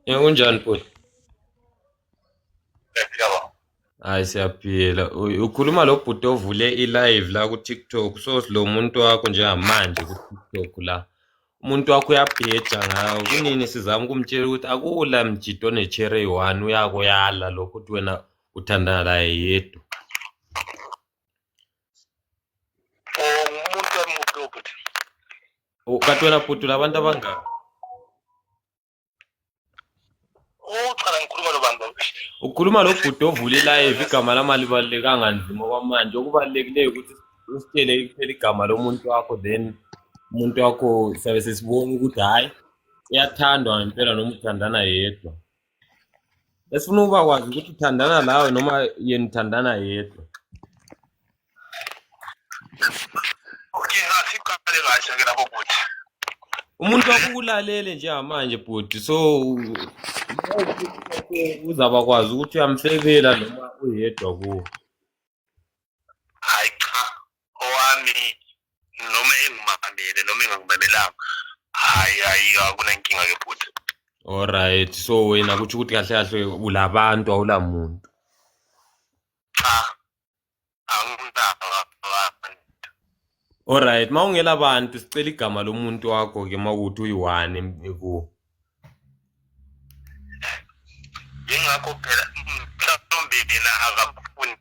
Kunjani bhuti? Siyaphila baba. Hayi siyaphila. Ukhuluma lo bhuti ovule i-live la ku-TikTok. So lo muntu wakho njengamanje ku-TikTok la. Umuntu wakho uyabheja ngawo. Kunini sizama ukumtshela ukuthi akula mjito one-cherry eyi-one uyakuyala lokho ukuthi wena uthandana laye yedwa. Oh, ngumuntu wami uphi lo bhuti? Kanti wena bhuti ulabantu abangaki? Uqala ngikhuluma nobani baba? Ukhuluma lo bhuti ovula i-live igama lami alibalulekanga nzima okwamanje. Okubalulekileyo ukuthi usitshele kuphela igama lomuntu wakho then umuntu wakho siyabe sesibona ukuthi hhayi uyathandwa ngempela noma uthandana yedwa. Esifuna ukuba kwazi ukuthi uthandana lawe noma yena uthandana yedwa. Okay, asiqale kahle ke lapho bhuti. Umuntu wakho ukulalele njengamanje bhuti so uzaba kwazi ukuthi uyamfebela noma uyedwa kuwo. Hayi cha, owami noma engimamele noma engangimamelanga. Hayi hayi akunankinga ke bhuti. Alright, so wena kutsho ukuthi kahle kahle ulabantu awulamuntu. Cha, anginabo abantu. Alright, uma ungela bantu sicela igama lomuntu wakho ke mawukuthi uyi-one kuwo. Yingakho phela mhlawumbe yena akafuni.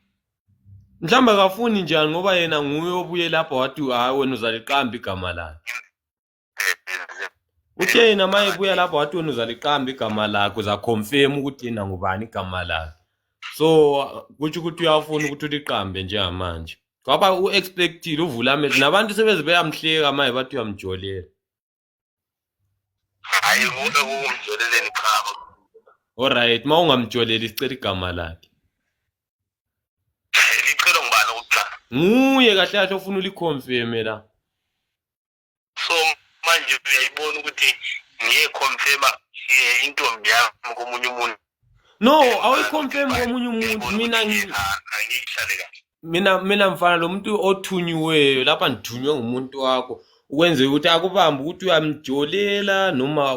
Mhlawumbe akafuni njani ngoba yena nguye obuye lapha wathi hayi wena uzaliqamba igama lakhe. Uthe yena uma ebuya lapho wathi wena uzaliqamba igama lakhe uzaconfirm ukuthi yena ngubani igama lakhe. So kutsho ukuthi uyafuna ukuthi uliqambe njengamanje. Kwaba u-expectile uvula amehlo nabantu sebeze beyamhleka manje bathi uyamjolela. Hayi ukumjoleleni cha. Alright, uma ungamjoleli sicela igama lakhe. Licelwa ngubani okokuqala? Nguye kahle kahle ofuna uliconfirme la. So manje uyayibona ukuthi ngiye-confirma intombi yami komunye umuntu. No, awuyiconfirm komunye umuntu. Mina angihlale kahle. Mina mfana lo muntu othunyiweyo lapha ngithunywe ngumuntu wakho ukwenzela ukuthi akubambe ukuthi uyamjolela noma